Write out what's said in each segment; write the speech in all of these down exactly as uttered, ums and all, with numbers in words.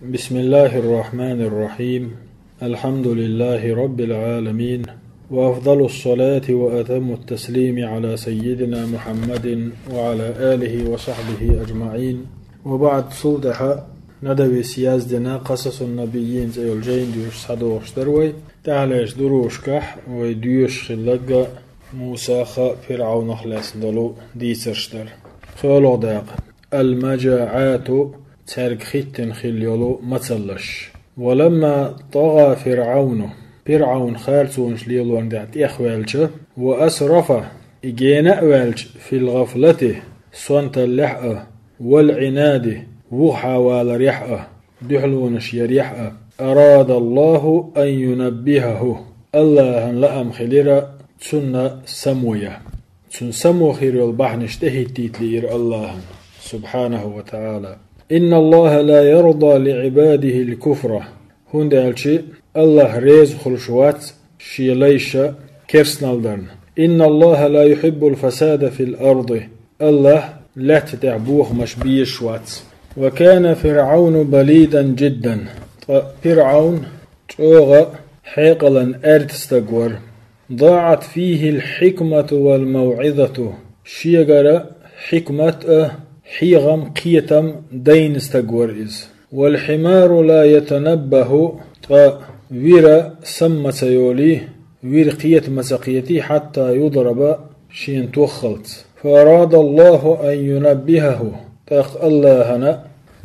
بسم الله الرحمن الرحيم. الحمد لله رب العالمين. وأفضل الصلاة وأتم التسليم على سيدنا محمد وعلى آله وصحبه أجمعين. وبعد. Цул тӀаьхьа Надавис яздина «Къасасун-набиййин» цӀе йолу жайна доьшуш схьадогӀуш дара вай. ТӀаьхьалерчу дурушкахь вай доьшуш хилларг Мусах а, ПирӀавнах а лаьцна долу дийцарш дара. КхоалгӀа дакъа. Ал-мажаӀату, цаьрга хӀиттина хилла йолу мацаллаш. Ва ламма тӀагӀа ФирӀавну, ПирӀавн харцонаш лелорна тӀехь тӀехваьлча, ва асрафа, и гена а ваьлча, фил гӀафлати, сонталлехь а, вал Ӏинади, вухахьа валарехь а, дуьхьалонаш ярехь а, арада Аллаху ан юнаббихаху, Аллахьан лаам хилира цунна само ян. Цунна само хир йолу бахьанаш тӀехӀиттийта лиира Аллахьан, субхьанаху ва таӀала. Инна Аллаха ла ярда ли Ӏибадихил куфра, хӀунда аьлча Аллахь реза хуьлуш вац шен лайша керстанал дарна. Инна Аллаха ла юхиббул фасада фил арди, Аллахь лаьтта тӀехь бохамаш безаш вац. Ва кана ФирӀавну балидан жиддан, ткъа ПирӀавн чӀогӀа хьекъалан аьрта стаг вара. ДаӀат фихил хьикмату вал мавӀизату, шегара хьикмат а, хьехам, кхетам дайна стаг вара иза. Вал хьимару ла ятанаббаху, ткъа вира сам ма ца йолий, вира кхета ма ца кхетий, хьатта юдраба, шена тоххалц. Фа арада Аллаху ан юнаббихаху, тӀаккха Аллахьана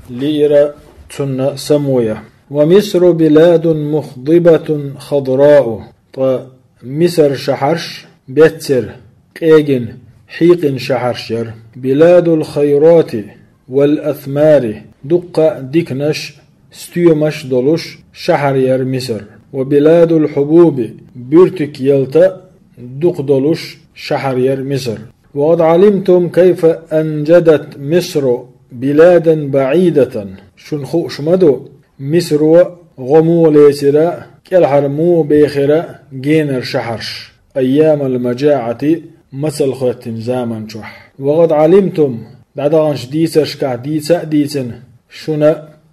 лиира цунна само ян. Ва Мисру биладун мухдибатун хадрау, ткъа Мисар шахьарш беццара, къегина, хьийкъина шахьарш яра. Биладул хайрати вал асмари, дуккха а диканаш, стоьмаш долуш шахьар яра Мисар. Ва биладул хьубуби, буьртиг ялта дукха долуш шахьар яра Мисар. Ва къад Ӏалимтум кайфа анжадат Мисру биладан баӀидатан. Шуна хууш ма ду, Мисро гӀо муха лецира, кӀелхьара муха бехира генара шахьарш, айямал мажаӀати, мацалла хӀоьттина заман чохь. Ва къад Ӏалимтум, дӀадаханчу дийцаршкахь дийца а дийцина, шуна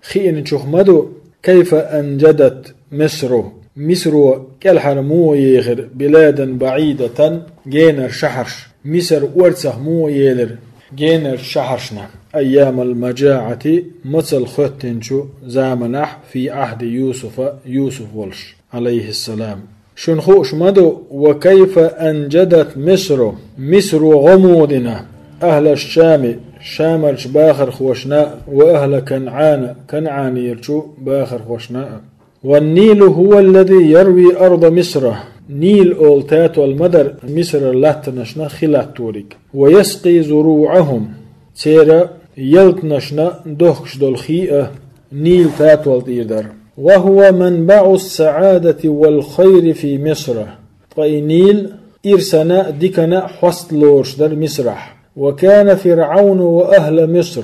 хиъначух ма ду, кайфа анжадат Мисру, Мисро кӀелхьара муха ехира, биладан баӀидатан, генара шахьарш, Мисар орцах муха елира генарчу шахьаршна, айямал мажаӀати, мацалла хӀоьттинчу заманахь, фи Ӏахди Юсуфа, Юсуф волуш, Ӏалайхиссалам. Шуна хууш ма ду, ва кайфа анжадат Мисру, Мисро гӀо муха дина, ахьла Шами, Шамарчу бахархошна а, ва ахьла КанӀана, КанӀанерчу бахархошна а. Ван-Нилу хӀува аллази ярви арда Мисра. Нил олу татол ма дара Мисрара латтанашна хи латториг. Ва яскъи зуруӀахум. Церан ялтанашна дохкуш долу хи а Нил татол тӀера дара. Ва хӀува манбаӀу ссаӀадати вал хайри фи Мисра. Ткъа и Нил ирсана а, дикана а хьоста лоруш дара Мисрахь. Ва кана ФирӀавну ва ахьла Миср.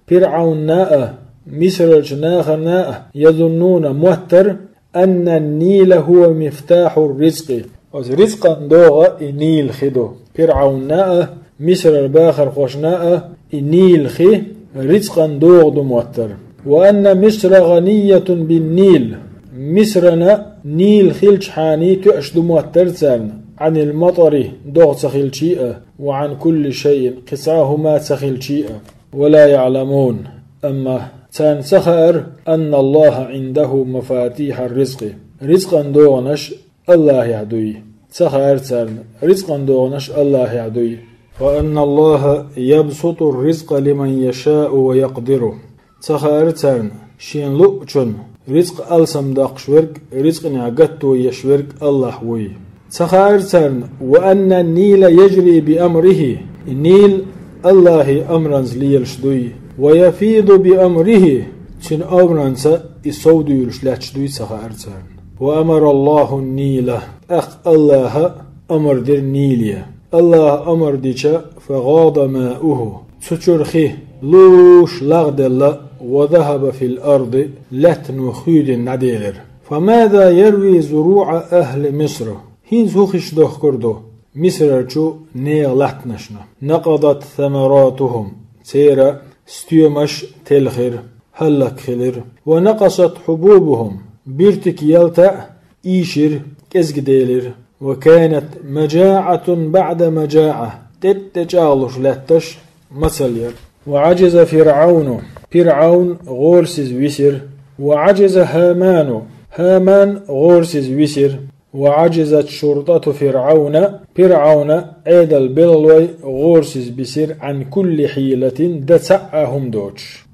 ПирӀавнна а, Мисрарчу нахана а язуннуна моттара, анна ан-Нила хӀува мифтахьу рризкъи. Оцу рицкъан догӀа и Нил хи ду. ПирӀавнна а, Мисрара бахархошна а и Нил хи рицкъан догӀа ду моттара. Ва анна Мисра гӀаниятун бин-Нил. Мисрана Нил хилчхьаний тоьаш ду моттара царна, Ӏанил матари, догӀа ца хилчий а, ва Ӏан кулли шайин, кхин цхьа а хӀума ца хилчий а. Ва ла яӀламун, амма царна ца хаьара, анна Аллаха Ӏиндаху мафатихьар ризкъи, ризкъан догӀанаш Аллахьехь дуй. Ца хаьара царна, ризкъан догӀанаш Аллахьехь дуй. Ва анна Аллаха ябсуту рризкъа лиман яшаъу ва якъдиру. Ца хаьара царна, шена луъучунна рицкъ алсамдоккхуш верг, рицкъанехь гатто еш верг Аллахь вуй. Ца хаьара царна, ва анна ан-Нила яжри би амрихи, и Нил Аллахьан амранца лелаш дуй, ва яфиду би амрихи, цуьнан амранца и совдуьйлуш лаьтташ дуй ца хаьара царна. Ва амара Аллаху ан-Нила, тӀаккха Аллаха амар дира Ниле. Аллаха амар дича, фа гӀада мауху, цу чуьра хи луш лагӀделла, ва захьаба фил арди, лаьттано хуьйдина дӀаделира. Фа маза ярви зуруӀа ахьли Миср? ХӀинца хӀун хиш дохкур ду Мисрарчу нехан латтанашна? Накъадат самаратухум, церан стоьмаш телхира. хӀаллакхилира. «ونقصت حبوبهم», биртиг ялта а ийшира, кӀезигаделира. «وكانت مجاعة بعد مجاعة», тӀе-тӀе чӀагӀлуш лаьтташ мацалла яра. «وعجز فرعون», ПирӀавн гӀорасиз висира. «وعجز هامان», ХӀаман гӀорасиз висира. «وعجزت شرطة فرعون», ПирӀавна Ӏедал белхалой гӀорасиз бисира, «عن كل حيلة», дан цхьа а хӀума доцуш.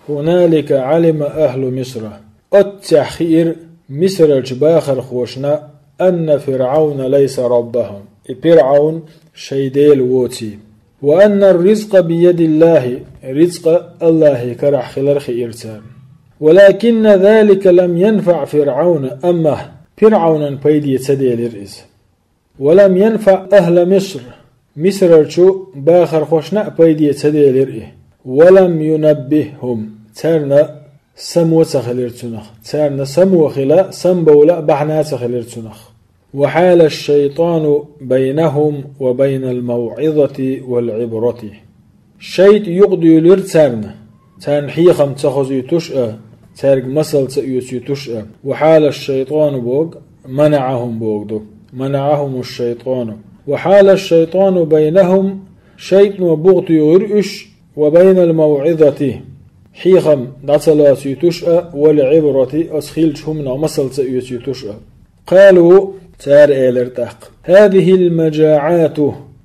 «هنالك علم أهل مصر», оццехь хиира Мисралчу бахархошна, «أن فرعون ليس ربهم», и ПирӀавн шайн Дела воций. «وأن الرزق بيد الله», рицкъа АллахӀан карахь хилар хиира царна. «ولكن ذلك لم ينفع فرعون», амма ПирӀавнан пайде ца делира иза. «ولم ينفع أهل مصر», Мисралчу бахархошна а пайде ца делира и. «ولم ينبههم», царна само ца хилира цунах, царна само хила, самабовла а бахьана ца хилира цунах. «وحال الشيطان بينهم وبين الموعظة والعبرة». ШайтӀа юкъадуьйлира царна, царна хьехам ца хозуьйтуш а, цаьрга масал ца оьцуьйтуш а. «وحال الشيطان» боху, «منعهم» боху ду. «منعهم الشيطان». «وحال الشيطان بينهم», шайтӀано бухтуьйхира уьш, «وبين الموعظة», хьехам дӀа ца лоцуьйтуш а, «والعبرة», оцу хиллачу хӀуманах масал ца оьцуьйтуш а. «قالوا», цара элира тӀаккха: «هذه المجاعات»,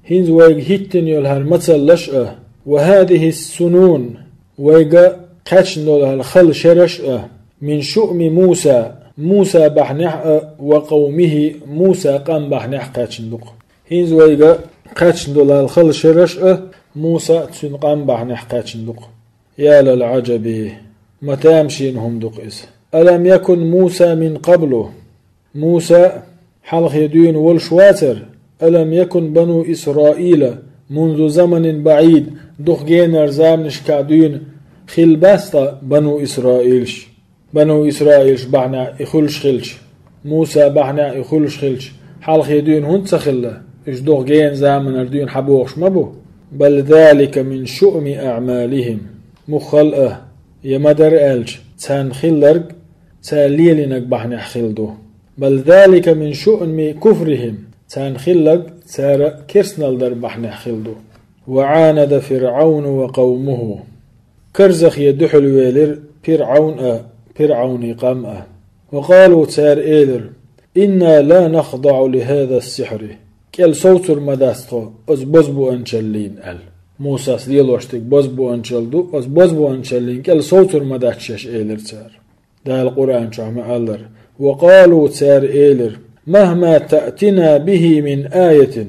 хӀинца вайга хӀиттина йолу хӀара мацаллаш а, «وهذه السنون», вайга кхаьчна долу хӀара хала шераш а, «من شؤم موسى», Муса бахьанехь а, «وقومه», Мусан къам бахьанехь кхаьчна ду-кх. ХӀинца вайга кхаьчна долу хӀара хала шераш а, Муса а, цуьнан къам бахьанехь кхаьчна ду-кх. «يا للعجب», ма тамашийна хӀума ду-кх иза. «ألم يكن موسى من قبل», Муса хьалхе дуьйна волуш вацара, «ألم يكن بنو إسرائيل منذ زمن بعيد», дукха генара заманашкахь дуьйна хилла бац ткъа Бану Исраилаш? Бану Исраилаш бахьанехь и хуьлуш хилча, Муса бахьанехь и хуьлуш хилча, хьалхе дуьйна хӀунда ца хилла? Уьш дукха гена заманара дуьйна хьан бохуш ма бу? «بل ذلك من شؤم أعمالهم». Муххал а, я ма-дарра аьлча, царна хилларг цара лелийнарг бахьанехь хилла ду. «بل ذلك من شؤم كفرهم», царна хилларг цара керстанал дар бахьанехь хилла ду. «وعاند فرعون وقومه». Карзахе дуьхьал велира ПирӀавн а, ПирӀавнан къам а. «وقالوا», цара элира: «إنا لا نخضع لهذا السحر». КӀел совцур ма дац тхо оцу бозбуунчаллина аьлла. Мусас лелош дерг бозбуунчалла ду, оцу бозбуунчаллина кӀел совцур ма дац шаьш, элира цара. Дала Къуръан чохь ма-аллара: «وقالوا», цара элира: «مهما تأتنا به من آية»,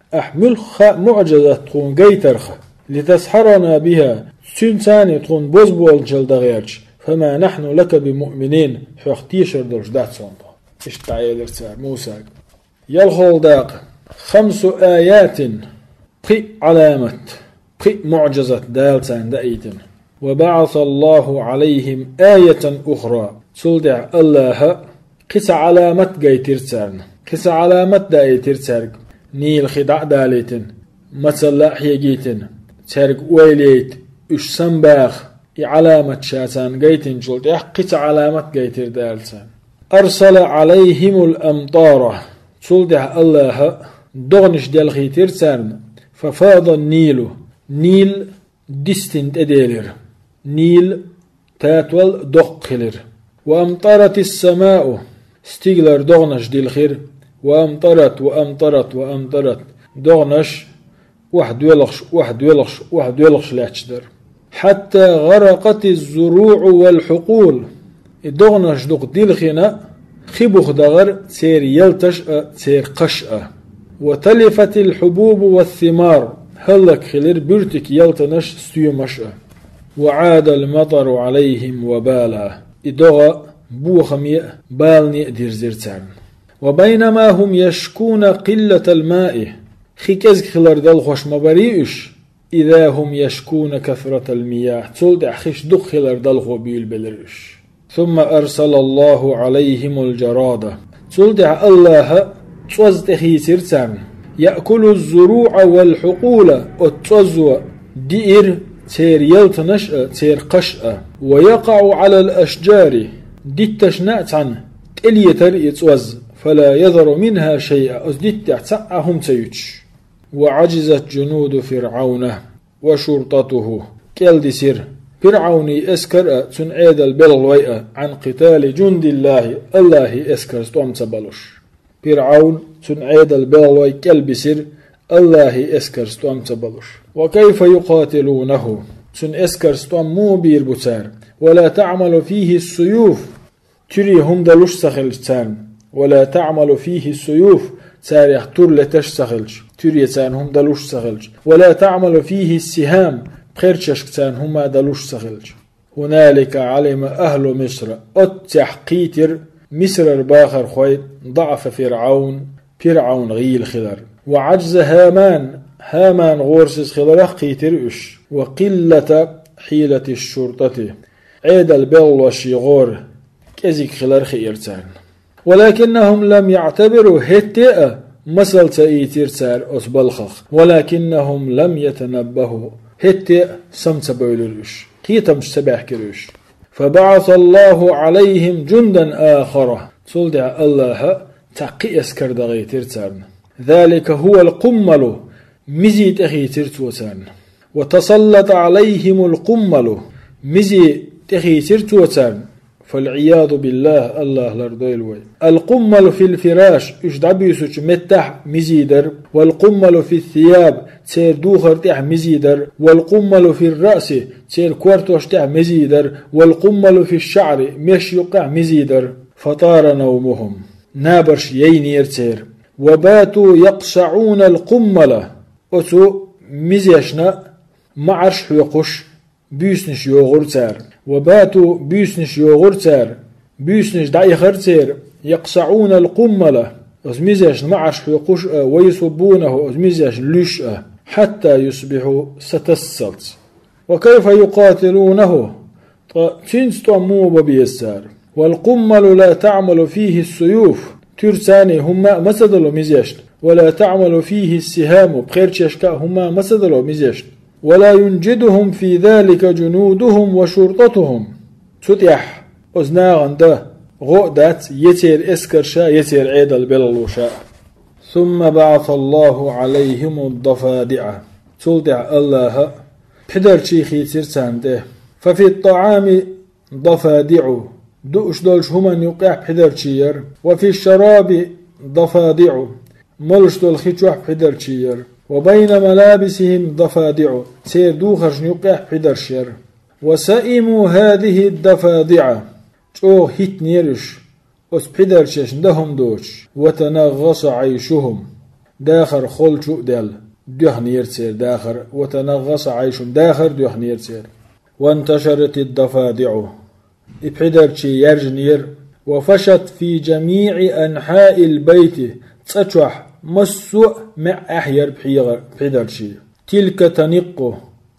ахь муьлхха а муӀжизат тхуна гайтарх, «لتسحرنا بها», цуьнца а тхуна бозбуунчалла дан гӀерташ, «فما نحن لك بمؤمنين», хьох тешар долуш дац хьуна тхо. Иштта дӀаэлира цара Мусага. ЯлхолгӀа дакъа: «خمس آيات», пхи а Ӏаламат, пхи а муӀжизат Дала царна даийтина. «وبعث الله عليهم آية أخرى». Цул тӀаьхьа АллахӀа кхин цхьа Ӏаламат гайтира царна. Кхин цхьа Ӏаламат даийтира цаьрга. Нил хи дӀа а далийтина, мацалла а хьегийтина, цаьрга ойла яйта, уьш самабаха, и Ӏаламат ша царна гайтинчул тӀаьхьа кхин цхьа Ӏаламат гайтира Дала царна. «أرسل عليهم الأمطار». Цул тӀаьхьа АллахӀа догӀанаш делхийтира царна. «ففاض النيل». Нил дистина тӀеделира. Нил татол доккха хилира. «وأمطرت السماء». Стигалара догӀанаш дилхира. «وأمطرت، وأمطرت، وأمطرت». ДогӀанаш охьадоьлхуш, охьадоьлхуш, охьадоьлхуш лаьтташ дара. «حتى غرقت الزروع والحقول». И догӀанаш дукха дилхина, хи буха дахара церан ялташ а, церан кхаш а. «وتلفت الحبوب والثمار». ХӀаллакхилира буьртиг ялтанаш, стоьмаш а. «وعاد المطر عليهم وبالا». И догӀа бохаме а, балане а дирзира царна. «وبينما هم يشكون قلة الماء». Хи кӀезиг хилар далхош ма барий уьш. «إذا هم يشكون كثرة المياه». Цул тӀаьхьа хиш дукха хилар далхо буьйлабелира уьш. «ثم أرسل الله عليهم الجراد». Цул тӀаьхьа АллахӀа цӀоз тӀехийцира царна. «يأكل الزروع والحقول». Оцу цӀозо диира церан ялтанаш а, церан кхаш а. ويقع على الأشجار, дитташна а цхьана тӀелетар и цӀоз, فلا يذر منها شيئا, оцу диттех цхьа а хӀума ца юьтуш. وعجزت جنود فرعون وشرطته, кӀелдисира ПирӀауний эскар а, цуьнан Ӏедал белхалой а, عن قتال جند الله, АллахӀий эскарца тӀом ца балуш. ПирӀаун, цуьнан Ӏедал белхалой кӀелбисира, АллахӀий эскарца тӀом ца балуш. وكيف يقاتلونه, цуьнан эскарца тӀом муха бийр бу цара? ولا تعمل فيه السيوف, туьре хӀума далуш а ца хилча царна. ولا تعمل فيه السيوف, царех тур леташ а ца хилча, туьре царна хӀума далуш а ца хилча. ولا تعمل فيه السهام, пхерчашка царна хӀума а далуш а ца хилча. هنالك علم أهل مصر, оццехь кхийтира Мисрара бахархой ضعف فرعون, ПирӀаун гӀийла хилар. وعجز هامان, ХӀаман гӀорасиз хиларах кхийтира уьш. وقلة حيلة الشرطة, Ӏедал белхалошийн гӀора кӀезиг хилар хиира царна. ولكنهم لم يعتبروا, хӀетте а масал ца ийцира цара оцу балхах. ولكنهم لم يتنبهوا, хӀетте а сам ца бевлира уьш, кхетамаш ца баьхкира уьш. فبعث الله عليهم جندا آخر, цул тӀаьхьа АллахӀа цхьа кхин эскар дахийтира царна. ذلك هو القمل, мизи тӀехийцира цо царна. وتسلط عليهم القمل, мизи тӀехийцира цо царна. فالعياذ بالله, АллахӀ лардойла вай. القمل في الفراش, уьш дӀабуьйсучу меттехь мизи дара. والقمل في الثياب, церан духар тӀехь мизи дара. والقمل في الرأس, церан кортош тӀехь мизи дара. والقمل في الشعر, меш юккъехь мизи дара. فطار نومهم, набарш яйнера церан. وباتوا يقصعون القمل, оцу мизешна маӀарш хьоькхуш, буьйсанаш йогӀура цара. وباتوا, буьйсанаш йогӀура цара, буьйсанаш дӀаихира церан, يقصعون القمل, оцу мизешна маӀарш хьоькхуш а, ويسبونه, оцу мизешна луьйш а, حتى يصبحوا, сатассалц. وكيف يقاتلونه, ткъа цуьнца тӀом муха бан беза цара? والقمل لا تعمل فيه السيوف, туьрцаний хӀумма а ма ца дало мизешна. ولا تعمل فيه السهام, пхерчашка а хӀумма а ма ца дало мизешна. ولا ينجدهم في ذلك جنودهم وشرطتهم. Цу тӀехь оцу нахана дан гӀо а дац, я церан эскарша, я церан Ӏедал белхалоша. ثم بعث الله عليهم الضفادع. Цул тӀаьхьа АллахӀа пхьидарчий хийцира царна тӀе. ففي الطعام ضفادع, дууш долчу хӀуманна юккъехь пхьидарчий яра. وفي الشراب ضفادع, молуш долу хи чохь пхьидарчий яра. وبين ملابسهم ضفادع, церан духаршна юккъехь пхьидарш яра. وسئموا هذه الضفادع, чӀогӀа хӀиттинера уьш, оцу пхьидарчешна дан хӀума доцуш. وتنغص عيشهم, дахар холчу а даьлла, доьхнера церан дахар. وتنغص عيشهم, дахар а доьхнера церан. وانتشرت الضفادع, и пхьидарчий яьржинера. وفشت في جميع أنحاء البيت, цӀа чохь массо а маьӀӀехь яра пхьегӀа-, пхьидарчий. تلك تنق,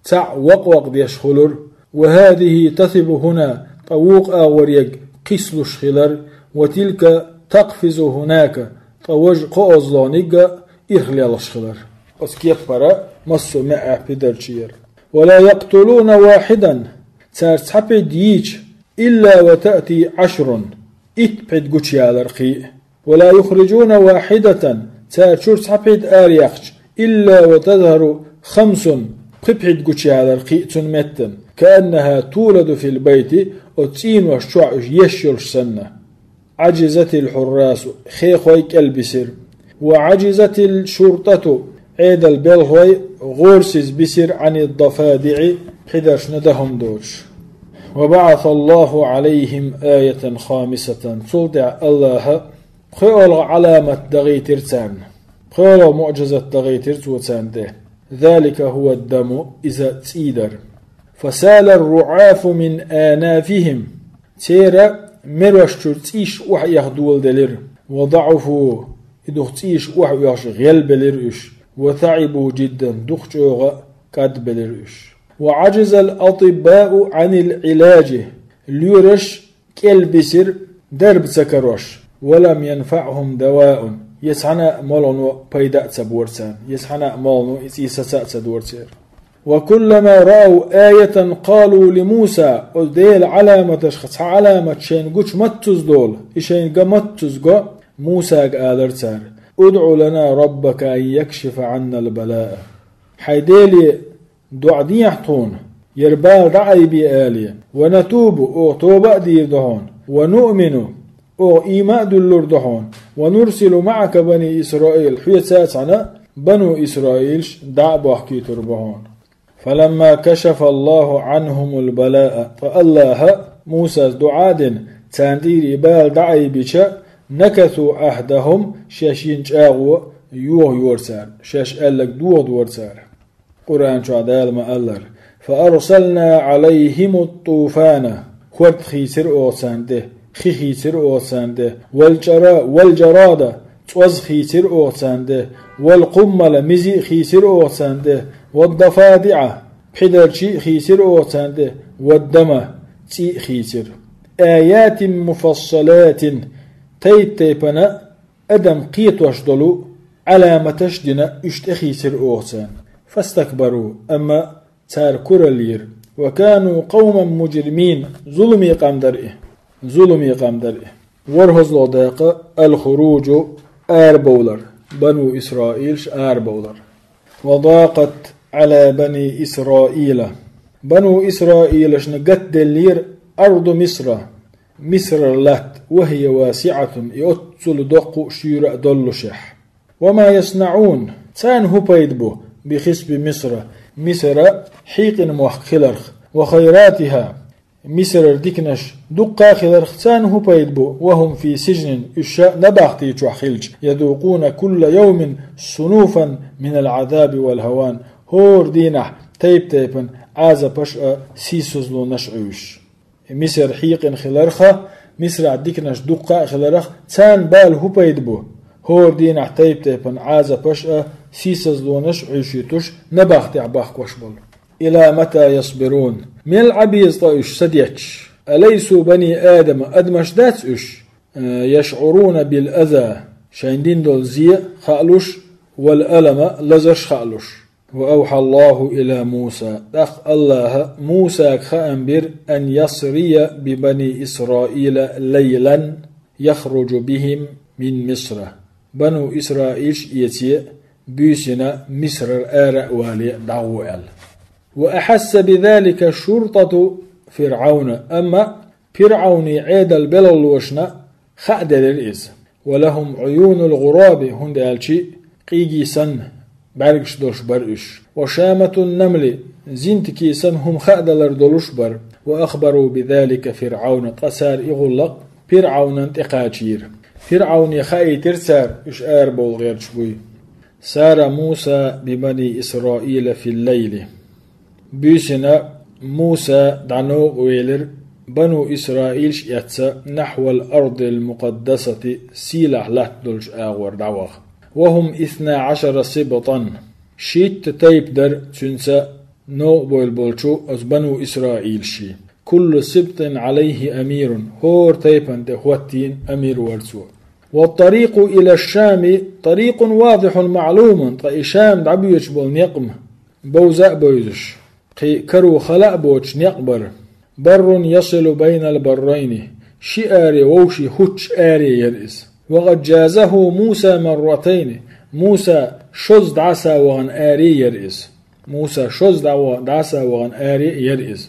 цхьаъ вакъ-вакъ деш хуьлура. وهذه تثب هنا, ткъа вукху агӀор ерг кхиссалуш хилар. وتلك تقفز هناك, ткъа важа кхоалгӀаниг а ирх лелхаш хилар. Оцу кепара массо а маьӀӀехь пхьидарчий яра. ولا يقتلون واحدا, цара цхьа пхьид йийча, إلا وتأتي عشر, итт пхьид гучуялар кхин а. ولا يخرجون واحدة, цара чуьра цхьа пхьид араяьккхича, إلا وتظهر خمس, пхи пхьид гучуялар кхин а цунна меттана. كأنها تولد في البيت, оцу цӀенош чохь уьш еш йолуш санна. عجزت الحراس, хехой кӀелбисира. وعجزت الشرطة, Ӏедал белхалой гӀорасиз бисира عن الضفادع, пхьидаршна дан хӀума доцуш. وبعث الله عليهم آية خامسة, цул тӀаьхьа АллахӀа пхоьалгӀа Ӏаламат дахийтира царна. ПхоьалгӀа муӀжизат дахийтира цо царна тӀе. ذلك هو الدم, иза цӀий дара. فسال الرعاف من آنافهم, церан мерошчуьра цӀийш охьаэха доладелира. وضعفوا, и дукха цӀийш охьаоьхуш гӀелбелира уьш. وتعبوا جدا, дукха чӀогӀа кӀадбелира уьш. وعجز الأطباء عن العلاج, лоьраш кӀелбисира дарба ца карош. ولم ينفعهم دواء, я цхьана а молхано пайда а ца бора царна, я цхьана а молхано и цӀий саца а ца дора церан. وكلما رأوا آية قالوا لموسى, оцу Делан Ӏаламаташха цхьа Ӏаламат шайна гучу маццаза долу, и шайна ган маццаза го, Мусага алара цара: «ادع لنا ربك أن يكشف عنا البلاء». Хьайн Деле доӀа дехьа тхуна, яра бала дӀаайбе алий, «ونتوب», оха тоба а дийр ду хьуна, «ونؤمن», оха ийман а дуьллур ду хьуна, «ونرسل معك بني إسرائيل», хьоьца цхьаьна бану Исраилаш дӀа а бохкийтур бу хьуна. «فلما كشف الله عنهم البلاء», ткъа Аллаха Мусас доӀа а дина, царна тӀера и бала дӀаайбича, «نكثوا عهدهم», шаьш йина чӀагӀо йохайора цара, шаьш аьлларг дохадора цара. Къуръан чохь Дала ма-аллара: «فأرسلنا عليهم الطوفان», хӀорд хийцира оха царна тӀе, хи хийцира оха царна тӀе, «والجرا-، والجراد», цӀоз хийцира оха царна тӀе, «والقمل», мизи а хийцира оха царна тӀе, «والضفادع», пхьидарчий а хийцира оха царна тӀе, «والدم», цӀий а хийцира. «آيات مفصلات», тайп-тайпана адам кхетош долу Ӏаламаташ а дина, уьш тӀехийцира оха царна. «فاستكبروا», амма цара куралла йира. «وكانوا قوما مجرمين», зуламе къам дара и. Зуламе къам дара и. ВорхӀазло дакъа: «الخروج», арабовлар. Бану Исраилаш арабовлар. «وضاقت على بني إسرائيل». Бану Исраилашна гатделлера «أرض مصر», Мисрара латта, «وهي واسعة», и оццул доккха а, шуьйра а доллушехь. «وما يصنعون», царна хӀун пайда бу, «بخسف مصر», Мисар хьийкъина мохк хиларх, «وخيراتها», Мисрара диканаш дуккха а хиларх, царна хӀун пайда бу, «وهم في سجن», уьш ша набахти чохь хилча, «يذوقون كل يوم صنوفا من العذاب والهوان», хӀора дийнахь тайп-тайпана Ӏазапаш а, сийсазлонаш а Ӏуьйсуш. Мисар хьийкъина хиларха, Мисрахь диканаш дуккха а хиларх, царна бала хӀун пайда бу? ХӀора дийнахь тайп-тайпана Ӏазапаш а, сийсазлонаш а Ӏуьйшуьйтуш, набахтехь бахкош болу. «إلى متى يصبرون», мел Ӏа беза ткъа уьш садетташ? «أليسوا بني آدم», адамаш дац уьш? «يشعرون بالأذى», шайн дина долу зе хаалуш, «والألم», лазарш хаалуш. «وأوحى الله إلى موسى», тӀаккха Аллаха Мусага хаам бира, «أن يسري ببني إسرائيل ليلا يخرج بهم من مصر». Бану Исраилш эце, буьйсина Мисрара ара а вале дӀагӀо аьлла. «وأحس بذلك شرطة فرعون», амма ПирӀауни Ӏедал белхалошна хаа делира иза. «ولهم عيون الغراب», хӀунда аьлча къийги санна бӀаьргаш долуш бара уьш. «وشامة النمل», зинтики санна хӀума хаадалар долуш бара. «وأخبروا بذلك فرعون», ткъа цара и гӀуллакх ПирӀаунан тӀекхачийра. ПирӀауне хаийтира цара уьш арабовла гӀерташ буй. «سار موسى ببني إسرائيل في الليل». Буьйсина Муса дӀа новкъа велира, бану Исраилш эцца, «نحو الأرض المقدسة», сийлахь латта долчу агӀор дӀаваха. «وهم اثنا عشر سبطا», шийтта тайпа дара цуьнца новкъа бевлла болчу оцу бану Исраилший. «كل سبط عليه أمير», хӀора тайпана тӀе хӀоттийна амир вара цо. «والطريق إلى الشام طريق واضح معلوم», ткъа и Шам дӀабоьдуш болу некъ-м бовза а бевзаш, кхин каро хала а боцуш некъ бара. «بر يصل بين البرين», ши аре вовшийн хӀуттуш аре яра иза. «وقد جازه موسى مرتين», Муса шозза дӀаса вахана аре яра иза. Муса шозза дӀа-, дӀаса вахана аре яра иза.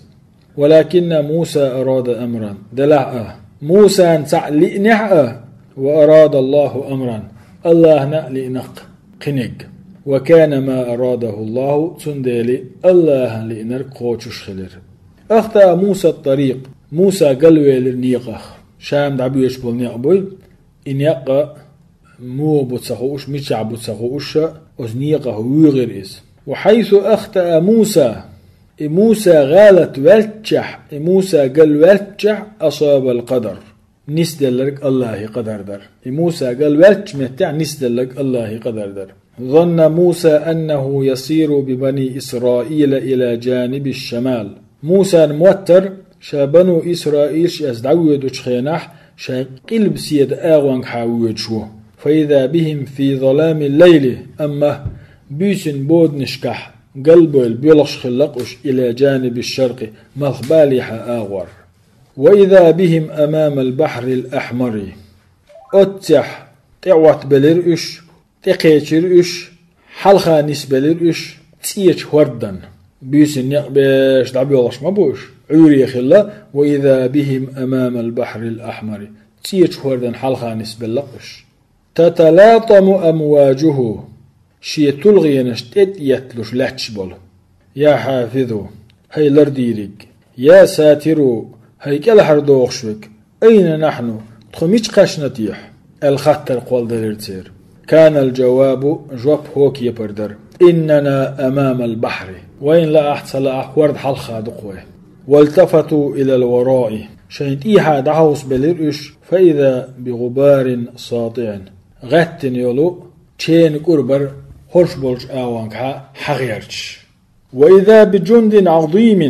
«ولكن موسى أراد أمرا», делахь а, Мусана цхьаъ лиънехь а, «وأراد الله أمرا», Аллахьна а лиънакх кхиниг. «وكان ما أراده الله», цундела Аллахьна лиънарг кхочуш хилира. «أخطأ موسى الطريق», Муса галвелира некъах. Шам дӀабоьдуш болу некъ буй, и некъ а муха бу ца хууш, мичахь бу ца хууш, оцу некъах вуьйгӀира иза. «وحيث أخطأ موسى», и Муса гӀалат ваьлччехь, и Муса галваьлччехь, «أصاب القدر», нисделларг Аллахьан къадар дара. И Муса галваьлччу меттехь нисделларг Аллахьан къадар дара. «ظن موسى أنه يسير ببني إسرائيل إلى جانب الشمال». Мусана моттара, ша бану Исраилш эцна дӀавоьдучу хенахь, шайн къилбаседа агӀонгахьа воьдуш ву. «فإذا بهم في ظلام الليل», амма буьйсанан боданашкахь галбойла боьлхуш хилла-кх уьш, إلى جانب الشرق, малхбалехьа агӀор. وإذا بهم أمام البحر الأحمر. Оццехь тӀеӀоттабелира уьш, тӀекхечира уьш, хьалха нисбелира уьш цӀечу хӀордан. Буьйсанна некъ беш дӀабоьлхуш ма бу уьш, Ӏуьйре хилла, وإذا بهم أمام البحر الأحمر, цӀечу хӀордан хьалха нисбелла-кх уьш. تتلاطم أمواجه, шен тулгӀенаш тӀетӀаетталуш лаьтташ болу. يا حافظ, хӀай лардийриг! يا ساتر, хӀай кӀелхьардохуш верг! أين نحن, тхо мича кхаьчна техьа? Аьлла хаттар кхолладелира церан. كان الجواب, жоп хӀокху кепара дара: إننا أمام البحر, вайна лаахь а ца лаахь а хӀорда хьалха ду-кх вай. والتفتوا إلى الوراء, шайна тӀехьа дӀахьовсабелира уьш, فإذا بغبار ساطع, гӀаьттина йолу ченан кӀур бара хӀорш болчу агӀонгахьа хьагӀерташ. وإذا بجند عظيم,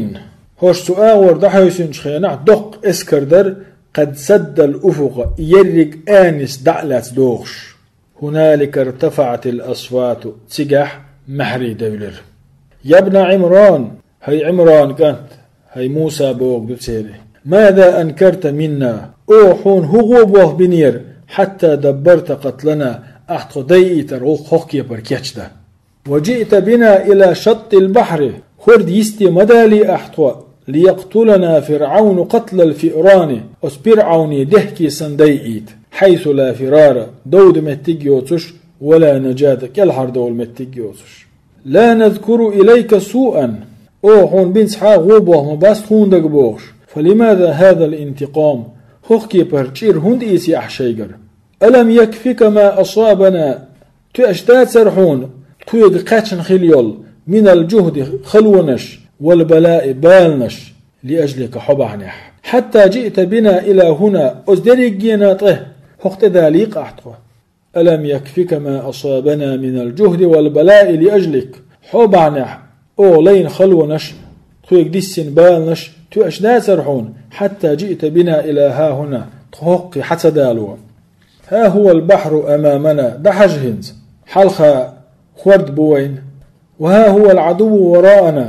хӀорш цу агӀор дӀахьевсинчу хенахь доккха эскар дара, قد سد الأفق, ерриг а нисса дӀа а лаьцна дохуш. هنالك ارتفعت الأصوات, цигахь маьхьарий девлира. يا ابن عمران, хӀай Ӏимран кӀант, хӀай Муса бохург ду церан. ماذا أنكرت منا, оха хьуна хӀун гӀо болх бинера, حتى دبرت قتلنا, ахь тхо дайийтар гӀуллакх хӀокху кепара кечдан. وجئت بنا إلى شط البحر, хӀорда йисте ма далий ахь тхо, ليقتلنا فرعون قتل الفئران, оцу ПирӀауне дехке санна дайийта, حيث لا فرار, довда меттиг йоцуш, ولا نجاة, кӀелхьардовла меттиг йоцуш. لا نذكر إليك سوءا, оха хьуна бинчу цхьа а гӀо болх ма бац тхуна дага бохуш. فلماذا هذا الانتقام, хӀокху кепара чӀир хӀунда ийци ахь шайгара? ألم يكفك ما أصابنا, тоьаш дацара хьуна тхоьга кхаьчна хилла йолу, من الجهد, халонаш, والبلاء, баланаш, لأجلك, хьо бахьанехь. حتى جئت بنا إلى هنا, оцу дерригенна тӀе хӀокху тӀе далий-кх ахь тхо. ألم يكفك ما أصابنا من الجهد والبلاء لأجلك, хьо бахьанехь оха лайна халонаш, тхоьга диссина баланаш тоьаш дацара хьуна, حتى جئت بنا إلى ها هنا, тхо хӀокхе хьа ца дало. ها هو البحر أمامنا, дӀахьажа хӀинца, хьалха хӀорд бу вайна. وها هو العدو وراءنا,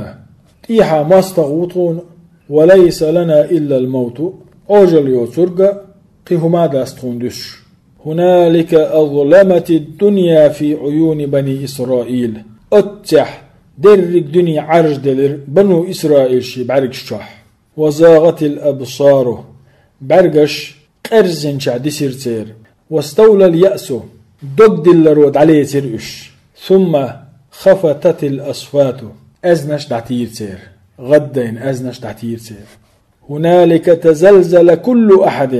тӀехьа мостагӀа ву тхуна, وليس لنا إلا الموت, Ӏожалла йоцург а, кхин хӀума а дац тхуна дуьсуш. هنالك أظلمت الدنيا في عيون بني إسرائيل. Оццехь дерриг дуьне Ӏаржделира бану Исраилшин бӀаьргаш чохь. وزاغت الأبصار. БӀаьргаш къерзинчохь дисира церан. واستولى اليأس. Догдилларо дӀалецира уьш. ثم خفتت الأصوات. Аьзнаш дӀатийра церан. ГӀаддайна аьзнаш дӀатийра церан. هنالك تزلزل كل أحد.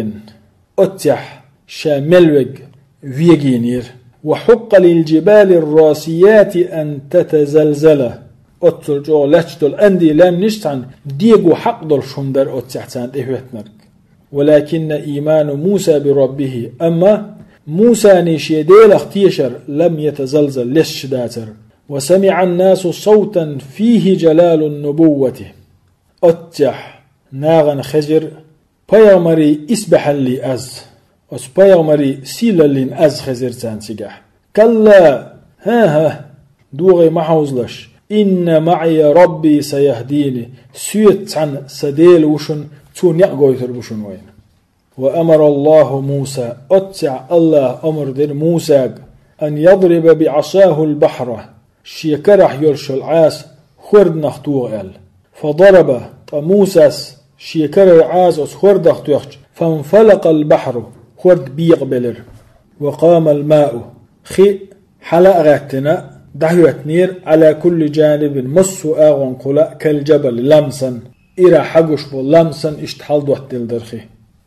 Оццехь ша мел верг вегийнера. وحق للجبال الراسيات أن تتزلزل. Оццул чӀогӀа лаьтташ долу анди лаьмнаш цхьаьна дего хьакъ долуш хӀума дара оццехь царна тӀехӀоьттинарг. ولكن إيمان موسى بربه, амма Мусана шен Делах тешар لم يتزلزل, лесташ дацара. وسمع الناس صوتا فيه جلال النبوة. Оццехь нахана хезира пайхамарийн исбаьхьаллин аз, оцу пайхамарийн сийлаллин аз хезира царна цигахь. كلا, хӀан-хӀа, догӀий ма хьовзалаш, إن معي ربي سيهدين, соьца цхьаьна сан Дела ву шуна, цо некъ гойтур бу шуна вайна. وأمر الله موسى, оццехь АллахӀа омра дира Мусага, أن يضرب بعصاه البحر, шен карахь йолуш йолу Ӏаса хӀорданах тоха аьлла. فضرب, ткъа Мусас шен карара Ӏаса оцу хӀордах тоьхча, فانفلق البحر, хӀорд бекъабелира. وقام الماء, хи хьала а гӀаьттина, дӀахӀоьттинера, على كل جانب, массо а агӀонгахула, كالجبل, лам санна, ирахь хьагуш болу лам санна иштта хьаладоттаделла дара хи.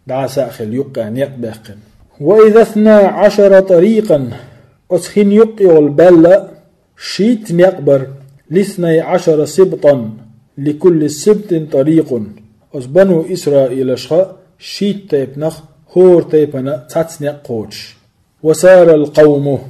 ДӀаса а хилла юккъехь некъ баьккхина. وإذا اثنا عشر طريقا, оцу хин юккъехула баьлла шийтта некъ бара, لاثني عشر سبطا، لكل سبط طريق. Оцу бану Исраилашха шийтта тайпанах хӀора тайпана цхьацца некъ кхочуш. وسار القوم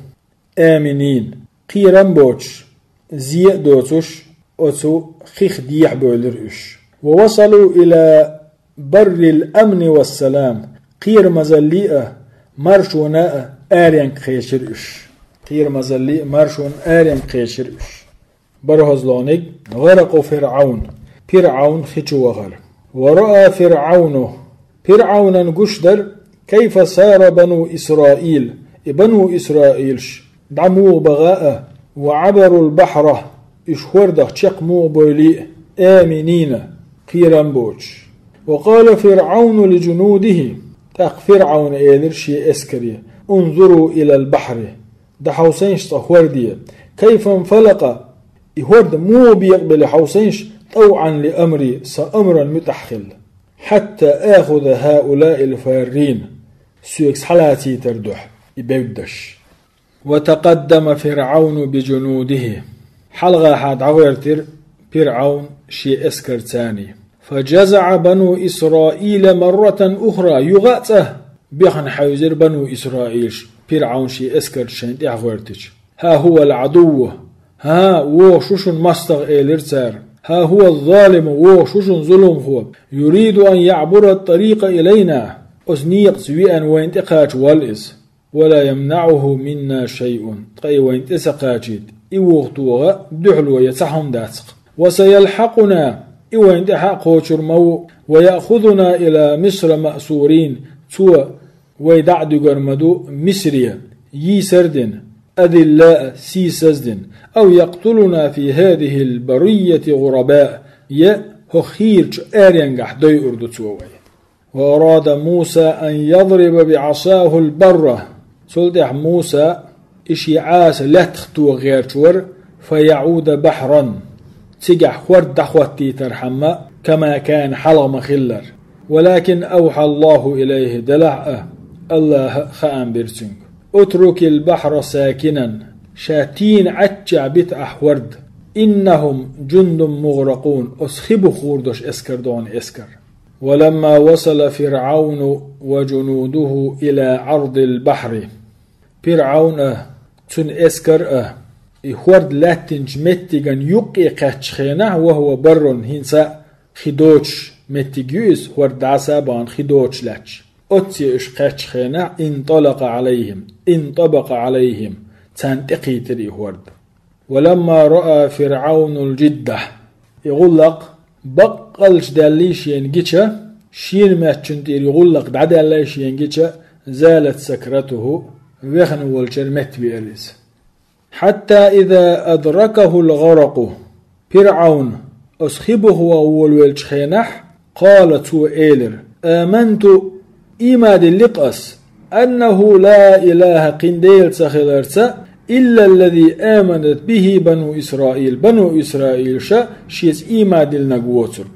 آمنين, кхерам боцуш, зе а доцуш, оцу хих дехьабевлира уьш. ووصلوا إلى بر الأمن والسلام, кхерамазаллий а, маршонан а аренга кхечира уьш. Кхерамазаллий а, маршонан а аренга кхечира уьш. БархӀазлониг: غرق فرعون, ПирӀавн хи чу вахар. ورأى فرعون, ПирӀавнан гуш дар, كيف سار بنو إسرائيل, и бану Исраилаш дӀа муха баха а, وعبروا البحر, уьш хӀордах чекх муха бовлий а, آمنين, кхерам боцуш. وقال فرعون لجنوده, тӀаккха ПирӀавна элира шен эскаре: انظروا إلى البحر, дӀахьовсийша цкъа хӀорде, كيف انفلق, и хӀорд муха бекъабелла хьовсийша, طوعا لأمري, сан амран муьтӀахь хилла. حتى آخذ هؤلاء الفارين, соьга схьалацийтар дуьхьа и бевддаш. وتقدم فرعون بجنوده, хьалхахьа дӀагӀертира ПирӀавн шен эскарца. فجزع بنو إسرائيل مرة أخرى, юха а цкъа бехна хьаьвзира бану Исраилаш, ПирӀавн шен эскарца шайна тӀехьа гӀоьртича. ها هو العدو, хӀа, вохуш ву шуна мостагӀа, элира цара. ها هو الظالم, вохуш ву шуна зуламхо. يريد أن يعبر الطريق إلينا, оцу некъаца веана вайна тӀекхача воллу иза. ولا يمنعه منا شيء, ткъа и вайна тӀе ца кхачийта, и вуха тоха дуьхьало ян цхьа хӀума дац-кх. وسيلحقنا, и вайна тӀаьхьа а кхочур ма ву, ويأخذنا إلى مصر مأسورين, цо вай дӀа а дуьгур ма ду Мисаре, йийсар дина, أذلاء, сийсаз дина, أو يقتلنا في هذه البرية غرباء, я хӀокху хийрачу аренгахь дойур ду цо вай. وأراد موسى أن يضرب بعصاه البر. Цул тӀаьхьа Муса и шен Ӏаса лаьттах тоха гӀерташ вара, فيعود بحرا, цигахь хӀорд дӀахӀоттийтархьама, كما كان, хьалха ма-хиллара. ولكن أوحى الله إليه, делахь а, АллахӀа а хаам бира цуьнга: اترك البحر ساكنا, ша тийна Ӏаччехь бита ахь хӀорд, إنهم جند مغرقون, оцу хи буха гӀур долуш эскар ду хьуна, эскар. ولما وصل فرعون وجنوده إلى عرض البحر. ПирӀавн а, цуьнан эскар а и хӀорд лаьттинчу меттиган юккъе кхаьччу хенахь, وهو بر, хӀинца а хи доцуш меттиг ю иза, хӀорд дӀаса а бахана хи доцуш лаьтташ. Оццу уьш кхаьччу хенахь, انطلق عليهم, انطبق عليهم, царна тӀекхийтира и хӀорд. ولما رأى فرعون الجدة, и гӀуллакх баккъалчу даьллий шена гича, шена моьттучун тӀера и гӀуллакх дӀадаьллий шена гича, زالت سكرته, вехна волчуьра меттавеара иза. حتى إذا أدركه الغرق, ПирӀавн оцу хи буха ваха волавеллачу хенахь, قال, цо элира: آمنت, ийман диллина-кх ас, أنه لا إله, кхин Дела ца хиларца, إلا الذي آمنت به بنو إسرائيل, бану Исраилаша шеца ийман диллинарг воцург.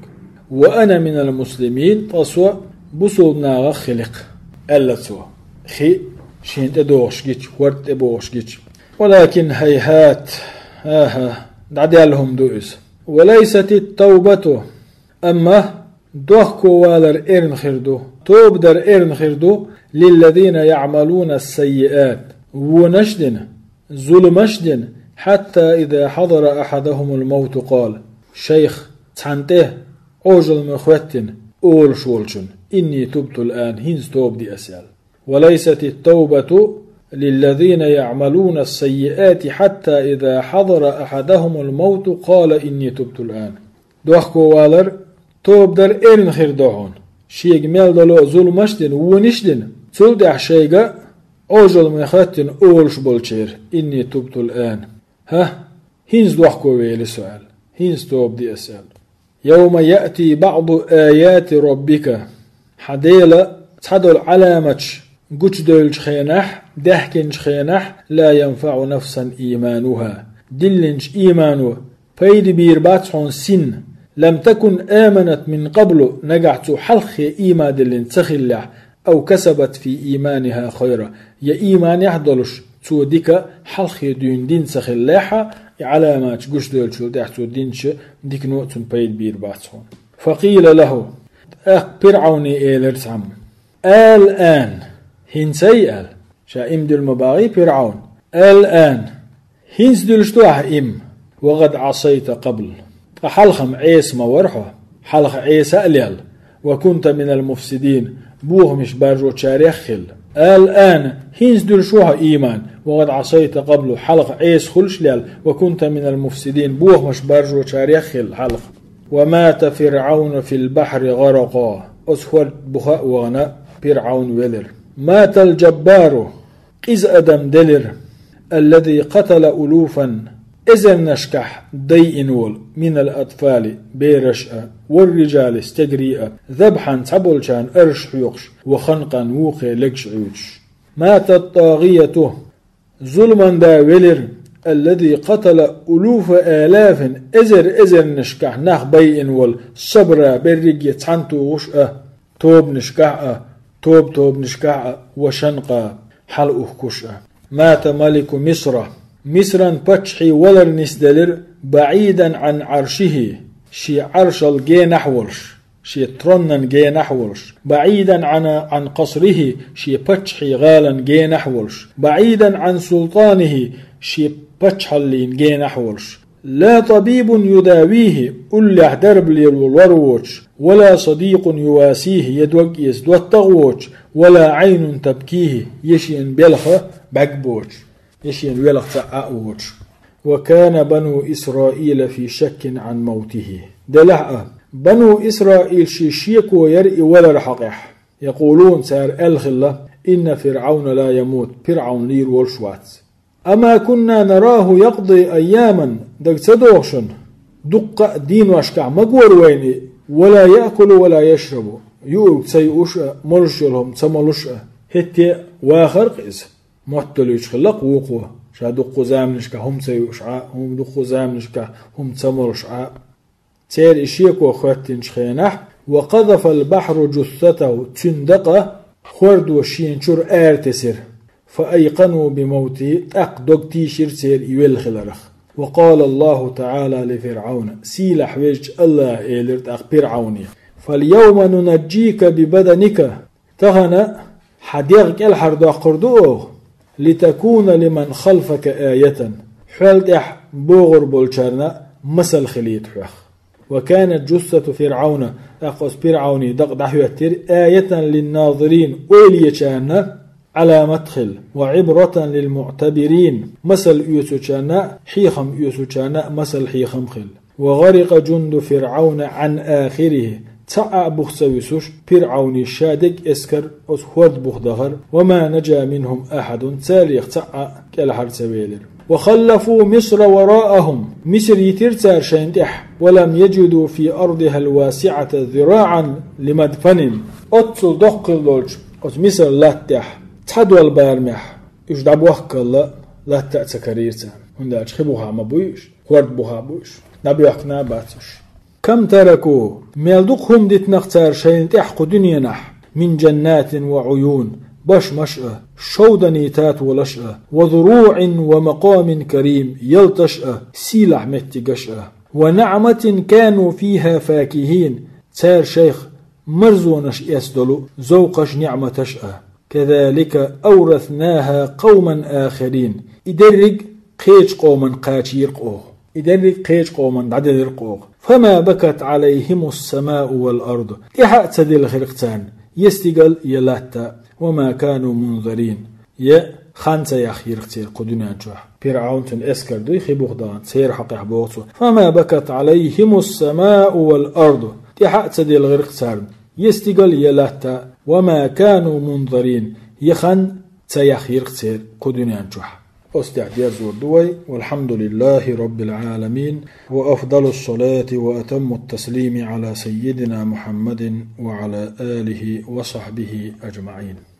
وأنا من المسلمين, ткъа со бусулба нахах хили-кх, аьлла цо, хи шена тӀедогӀуш гича, хӀорд тӀебогӀуш гича. ولكن هيهات, хӀа-хӀа, дӀадаьлла хӀума ду иза. وليست التوبة, амма дохковалар эрна хир ду, тоба дар эрна хир ду, للذين يعملون السيئات, вонаш а дина, зуламаш а дина, حتى إذا حضر أحدهم الموت قال, шайх, цхьанна тӀе Ӏожалла ма хӀоьттина, олуш волчунна: إني تبت الآن, хӀинца тоба ди ас, аьлла. وليست التوبة للذين يعملون السيئات حتى إذا حضر أحدهم الموت قال إني تبت الآن. Дохковалар, тоба дар эрна хир ду хьуна, шега мел долу а зуламаш а дина, вонаш а дина, цул тӀаьхьа шайга Ӏожалла ма хӀоьттина олуш болчеран: إني تبت الآن. ХӀа, хӀинца дохковели со, аьлла, хӀинца тоба ди ас, аьлла. يوم يأتي بعض آيات ربك. Хьан Делан цхьадолу Ӏаламаташ гучудевллачу хенахь, даьхкинчу хенахь, لا ينفع نفسا إيمانها. Диллинчу иймано пайда бийр бац хьуна синна. لم تكن آمنت من قبل, нагахь цо хьалххе ийман диллина ца хиллехь, أو كسبت في إيمانها خيرا, я ийманехь долуш цо дика хьалххе дуьйна дина ца хиллехьа, и Ӏаламаташ гучудевллачул тӀаьхьа цо динчу дикано а цунна пайда бийр бац хьуна. فقيل له, тӀаккха ПирӀавне элира цхьамма: الآن, хӀинций, аьлла, ша ийман дилла ма бахий ПирӀавн. الآن, хӀинца дуьллуш ду ахь ийман, وقد عصيت قبل, ткъа хьалха-м Ӏеса ма вара хьо, хьалха Ӏеса а лелла, وكنت من المفسدين, бохамаш баржочарех а хилла. الآن, хӀинца дуьллуш ву хьо ийман, وقد عصيت قبل, хьалха Ӏеса хуьлуш лел, وكنت من المفسدين, бохамаш баржочарех хилла хьалха. ومات فرعون في البحر غرقا, оцу хӀорда буха а вахана, ПирӀавн велира. مات الجبار, къиза адам делира, الذي قتل ألوفا, эзарнашкахь дайина волу, من الأطفال, бераш а, والرجال, стегарий а, ذبحا, цхьаболчарна арш хьоькхуш, وخنقا, вукхе легаш Ӏуьйдуш. مات الطاغية, зуламан да велира, الذي قتل ألوف آلاف, эзар-эзарнашкахь нах байина волу, صبرا, берриге цхьаьна тухуш а, тобанашкахь а, тоба-тобанашкахь а, وشنقا, хьалаухкуш а. مات ملك مصر, Мисран паччахьан валар нисделира, بعيدا عن عرشه, шен Ӏаршал генахь волуш, шен троннан генахь волуш, بعيدا عن, عن قصره, шен паччахьан гӀалан генахь волуш, بعيدا عن سلطانه, шен паччахьаллин генахь волуш. لا طبيب يداويه, уллехь дарба лело лор воцуш, ولا صديق يواسيه, я дог эца доттагӀа воцуш, ولا عين تبكيه, я шена белха бӀаьрг боцуш, я шена велха цхьа а воцуш. وكان بنو إسرائيل في شك عن موته. Делахь а, Бану Исраил ши шеко яра и валар хьокъехь. يقولون, цара аьлла хилла, إن فرعون لا يموت, ПирӀавн лийр волуш вац. أما كنا نراه يقضي أياما, дага ца догӀу шуна, дуккха а дийношкахь ма гора вайна и, ولا يأكل ولا يشرب, юург ца юуш а, молуш йолу хӀума ца молуш а, хӀетте а вахарх иза. Мотт долуьйтуш хилла-кх вукхо, ша дуккха заманашкахь хӀума ца юуш Ӏа, хӀума дуккха заманашкахь хӀума ца молуш Ӏа. Церан и шеко хӀоьттинчу хенахь, وقذف البحر جثته, цуьнан дакъа хӀордо шена чуьра аратесира. فأيقنوا بموته, тӀаккха дог тийшира церан и велла хиларх. وقال الله تعالى لفرعون, сийлахь везачу АллахӀа элира тӀаккха ПирӀавне: فاليوم ننجيك ببدنك, тахана хьан дегӀ кӀелхьардоккхур ду оха, لتكون لمن خلفك آية, хьол тӀехь богӀур болчарна масал хилийта хьох. وكانت جثة فرعون, тӀаккха оцу ПирӀавнин дакъа дӀахӀоьттира, آية للناظرين, ойла ечарна Ӏаламат хила, وعبرة للمعتبرين, масал оьцучарна, хьехам оьцучарна масал хьехам хила. وغرق جند فرعون عن آخره, цхьа а бух ца висуш, ПирӀавнин ша дерг эскар оцу хӀорда буха дахара, وما نجا منهم أحد, царех цхьа а кӀелхьара ца велира. وخلفوا مصر وراءهم, Мисар йитира цара шайна тӀехь, ولم يجدوا في أرضها الواسعة ذراعا لمدفن. Оццул доккха хилла долчу оцу Мисар латта тӀехь цхьа дол барамехь уьш дӀабохкалла латта а ца карийра царна, хӀунда аьлча хи бухахь ма буй уьш, хӀорда бухахь бу уьш, дӀабоьхкина а бац уьш. كم تركوا, мел дукха хӀума дитинарх цара шайна тӀехь кху дуьненахь, من جنات وعيون, башмаш а, шовданийн татолаш а, وزروع ومقام كريم, ялташ а, сийлахь меттигаш а, ونعمة كانوا فيها فاكهين, цара шайх марзонаш эцна долу зовкхаш, ниӀматаш а. كذلك أورثناها قوما آخرين. И дерриг кхечу къоман кхачийра-кх оха. И дерриг кхечу къоман дӀаделира-кх оха. فما بكت عليهم السماء والأرض. ТӀаьхьа а ца делхира-кх царна я стигал, я латта. وما كانوا منظرين. Я хан ца яхйира-кх церан кху дуьнен чохь. ПирӀавн, цуьнан эскар дуй хи буха дахана, церан хьокъехь боху цо. فما بكت عليهم السماء والأرض. ТӀаьхьа а ца делхира-кх царна я стигал, я латта. وما كانوا منظرين. Я хан ца яхйира-кх церан кху дуьнен чохь. Оцу тӀехь дерзор ду вай. والحمد لله رب العالمين، وأفضل الصلاة وأتم التسليم على سيدنا محمد وعلى آله وصحبه أجمعين.